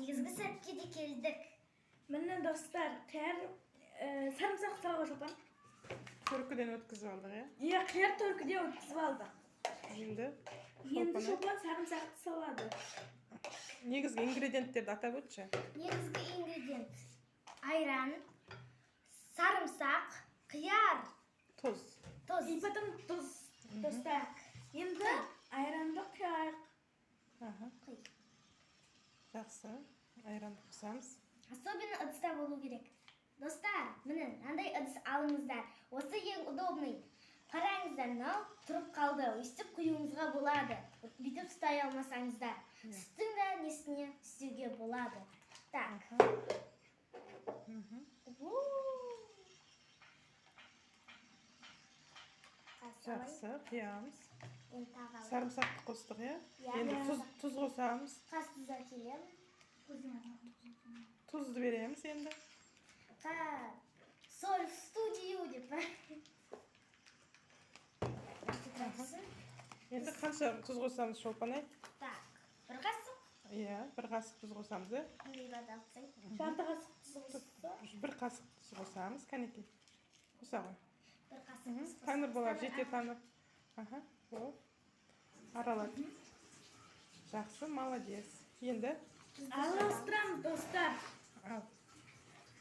Негізгі сәтке де келдік. Міне, достар, қияр, сарымсақ салға, Шолпан. Төркіден өткізіп алдық, иә? Иә, қияр төркіде өткізіп алдық. Енді Енді Шолпан, Шолпан сарымсақты салады. Негізгі ингредиенттерді атап өтші. Негізгі ингредиент: айран, сарымсақ, қияр, Тұз. Тұз. И потом тұз, достар. Енді айранды құяйық. Аха. Құй. Жақсы, айранды қосамыз. Особенно ыдыста болу керек. Достар, міне, мынандай ыдыс алыңыздар. Осы ең удобный. Қараңыздар, мынау тұрып қалды. Өйстіп құюыңызға болады. Бүйтіп ұстай алмасаңыздар. Сүттің де несіне істеуге болады. Так. У. Қазір Жақсы, құямыз. енді тағы алайық. Сарымсақты қостық, иә? Иә. Енді тұз қосамыз. Қазір тұз әкелемін. Тұзды береміз енді. Соль в студию деп па. Тұрсын. Енді қанша тұз қосамыз, Шолпан, ай? Так, бір қасық. Иә, бір қасық тұз қосамыз, иә. Қандай барды алып тастайын. Жарты қасық тұз қосса. Бір қасық тұз қосамыз, кәнекей, қоса ғой. Бір қасық тұз. Таныр болар. Қосамыз. Жете таныр. Аха, бол, аралат. Жақсы, молодец. Енді Араластырамыз, достар. Ал.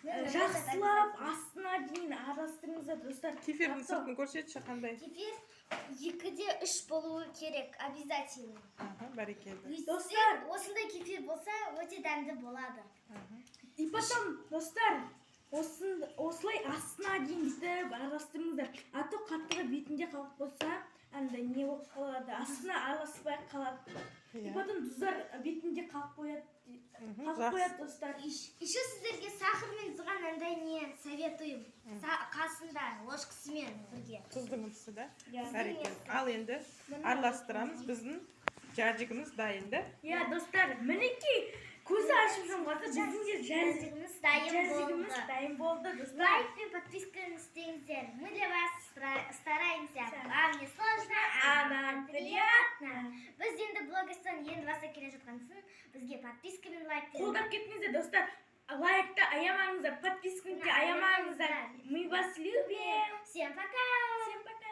Жақсылап астына дейін араластырыңыздар, достар. Кефирдің сыртын көрсетші, қандай? Кефир 2 де 3 болуы керек обязательно. Аха, бәрекелді. Өйтсе, Достар! Осындай кефир болса, өте дәмді болады. И потом, достар, осылай астына дейін бүйтіп араластырыңыздар, а то қаттығы бетінде қалып қойса, андай не болып қалады, астына араласпай қалады. И потом тұздар бетінде қалып қояды, қалып қояды, достар. Еще сіздерге сахармен тұзған андай не советую. Қасында ложкасымен бірге. Тұздың ыдысы да. Иә. Бәрекелді. Ал енді араластырамыз. Біздің жәжігіміз дайын да. Иә, достар, мінекей, көзі ашып жұмғанда біздің де Жәжігіміз дайын жәжігіміз болды. Дайын болды, достар. Лайк пен подписканы істеңіздер. Мы для вас стараемся. Вам не сложно, а нам приятно. Біз енді блогерстан енді бастап келе жатқан соң, бізге подписка мен лайк Қолдап кетіңіздер, достар. Лайкты аямаңыздар, подписканы аямаңыздар. Мы вас любим. Всем пока! Всем пока.